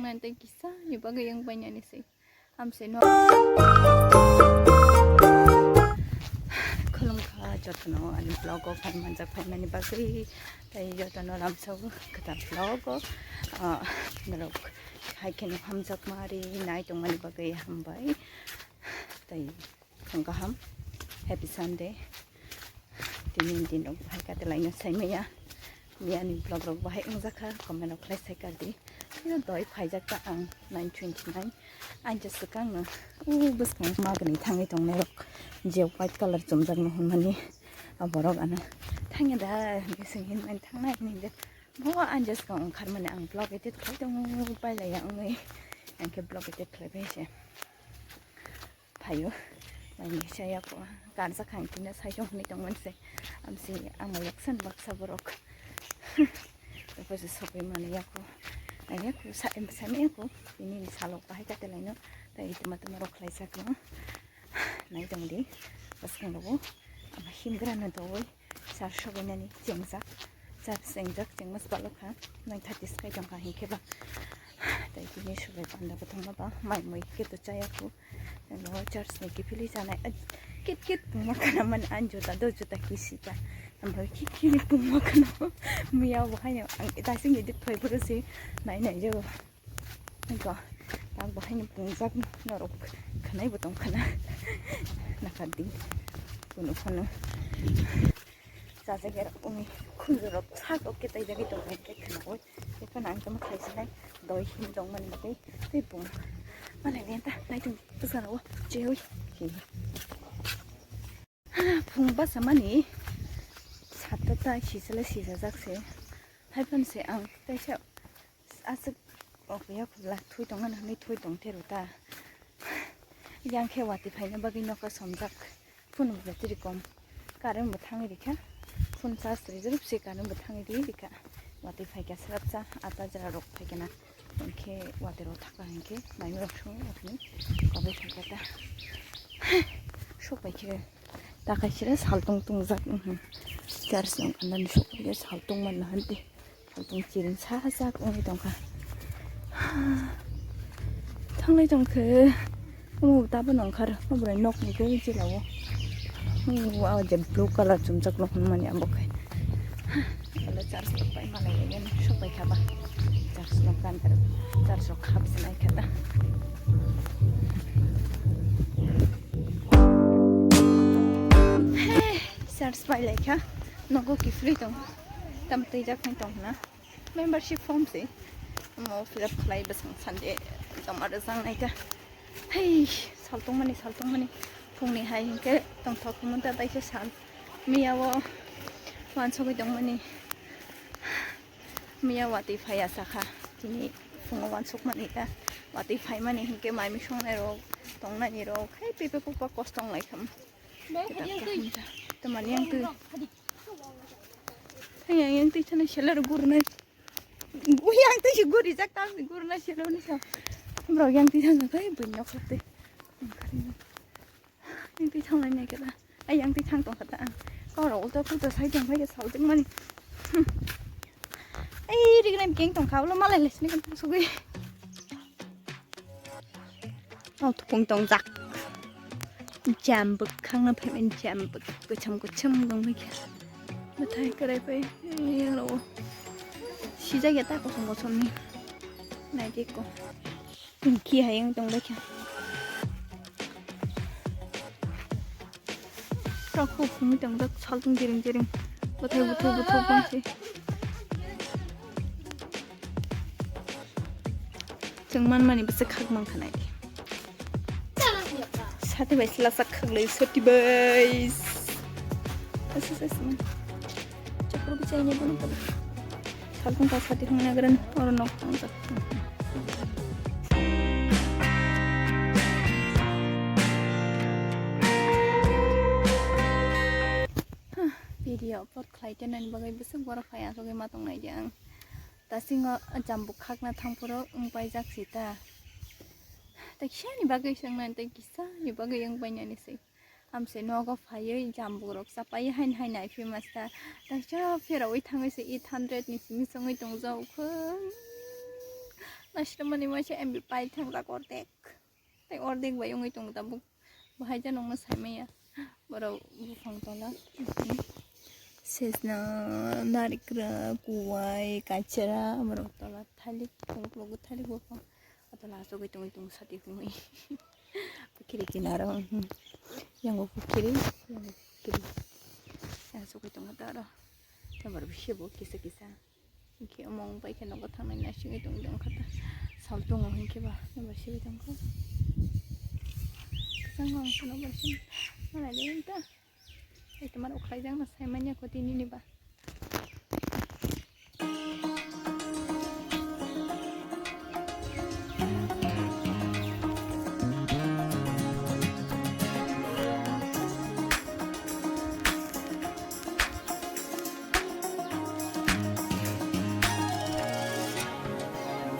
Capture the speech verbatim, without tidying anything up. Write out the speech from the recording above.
Tei kisa ni bagwi yang bai nani se. Amse no. Khulumkha jotono ani vlog o phai manjak phaimani bagwi. Tei jotono lamsao kwtal vlog o, ah, norok hai kheno hamjakma ri nai tongmani bagwi hambai. Tei phung kaham, happy Sunday. Tini din rok bahai kate laino sai maya. Miyani vlog rok bahai wngjakha, comment rok khlai sai kardi. Tino doi phaijak ta ang nine twenty nine. Ang je swkang no, u bwskang magni thangwi tongnai rok, je white colour chumjak no hwnmani, a borok ano thangya da, bising hinmani thangnai hinwi de. Bo ang je swkang ongkharmani ang vlog edit khlai tongo, pailaiya wngwi. Ang khe vlog edit khlai bai se. Phaio. Naini saya ko karsa khang tina sai jong ni tong manse. Amsi ang yaksan baksa borok. Ko se sokoi mani yako. Ani ko sa em sa me ko. Ini ni salok bahai kate laino. Ta itu mata marok khlai sak no. Nai tong di. Pas kang lobo. Ama him gra na doi. Sar sobainani chengjak, char chengjak, chengma se balok kha, nine thirty se kai tong kha hinkhe ba. Tei tini sobai panda bo thangma ba, mai mui khe to chaya kho. Ano church ni kiphilwi chanai, ai, kit kit pungma khana mani, ani juta do juta kisi ta. Ambai kit kit pungma khana, miya bo haino ang daising edit phai phuru se nai nai jago. Ego, tak bahai ni pungjak norok khanai bo tong khana. Nakar di. Kuno khano. Jajager umi khunju rok sak ok ke tai jagi tong ke khana oi. Eko nang tamo khai sinai. Doi hin tong mani tei. Tei pung. Mana lenta nai tung pusana o. Chewi. Phung basa mani satta ta sisale sisajak se. Hai phan se ang taisa aswk ok ya khula thui tong ano hinwi thui tong teru ta. Yang khe wati phaina bagwi nokha somjak. Phun bo battery kom. Current bo thangwi rikha. Phun charge rijak se current bo thangwi ri rikha. Wati phaikha swrapsa ata jora rok phaikha na. Hinkhe watero thaka hinkhe maimrok sung hwnwi kobai thangkha ta. Sok bai khe ta kaisira saltung tungjak wngkha. Church ni wngkha nani sok bai khe saltung manna hwnti. Saltung chiring sajak wngwi tongkha. Thanglai tongkhe. Omo tabuk nangkhar, obo nokni tei chwla o. Omo o je blue colour chumjak nokni mani abo khe. Alo charge rok pai malai ya, sok pai khaba. Charge rok kan ter, charge rok khap sinai khata. Hey, charge pai lai kha. Nogo kifri tong. Tam tei jak tong na. Membership form se. Omo fill up khlai bwsang Sunday joma rwjak nai ta. Hei, saltongmani, saltongmani. Phungni hai hinkhe tongthok hwnmanta taisa sal. Miya o wansogwi tongmani. Miya watwi phaiya sakha. Tini phungo wansukmani ta. Watwi phaimani hinkhe mai misongnai rok, tongnani rok. Hei, pepe pupa kosto wng lai kha. Tamani yang twi. Yang yang twi thani seler gurnai. Yang twi se guri jak tam se gurna selo ni sa. Bro yang twi thang kai bun nok te. Yang twi thang nai kala. Ai yang twi thang tong kata. Kau rok ulta pulta sai tong bai sal tong mani. Ai ri gnai keng tong kha ulo malai lesni kan sugui. Tong thupung tongjak. Jam bwkhakno phaimani jam bwk-, kwcham kwcham wngwi khe. Bwthai kwrwi pai, eh, aro sijak ya ta kosom kosom ni. Naidi ko. Hingki hai wng tong bai khe. Tok kuk phungwi tongjak, saltung jiring jiring. Bwthai buthu buthu bangsi. Chwng manmani bwswk khak mankha nai. Sati bai slasak khaklai sati bai. Asa asa man. Chakru bichai ni bono bono. Saltung ta sati hung nagran oro nok tang jak. Video upload khlai tenani bagwi bwswk borok hai asugwi ma tongnai di ang. Tasingo jambuk khakna thangphuru wng paijak si ta. Tei kisa ni bagwi swngnani tei kisa ni bagwi wng painani se. Amse nogo phaiwi jambuk rok chapai hain hain nai phi masta. Tei kisa pherawi thangwi se eight hundred ni simi chongwi tongjak kho. Nasiramani waisa M B pai thangjak ordek. Tei ordek bai wngwi tongo tabuk. Bahai jano wngma saimanya. Borok buphang tola. Sesna, narikra, kuwai, kachara, borok tola thalik, tongklogo thalik buphang. Atola asugwi tongwi tongo sati hwnwi. Pukhiri kinaro, mhm. Yango pukhiri, yango pukhiri. Asugwi tongo taro. Tabar bisi bo kisa kisa. Hingke omo wng pai khe nogo thangnai naisingwi tongwi tong kha ta. Sal tongo hingke ba, nobar siwi tongkha. Kwchangma wng phano bar sim. Malai de wng ta. Ai tomar ukhlaijak no sai manya kho tini ni ba.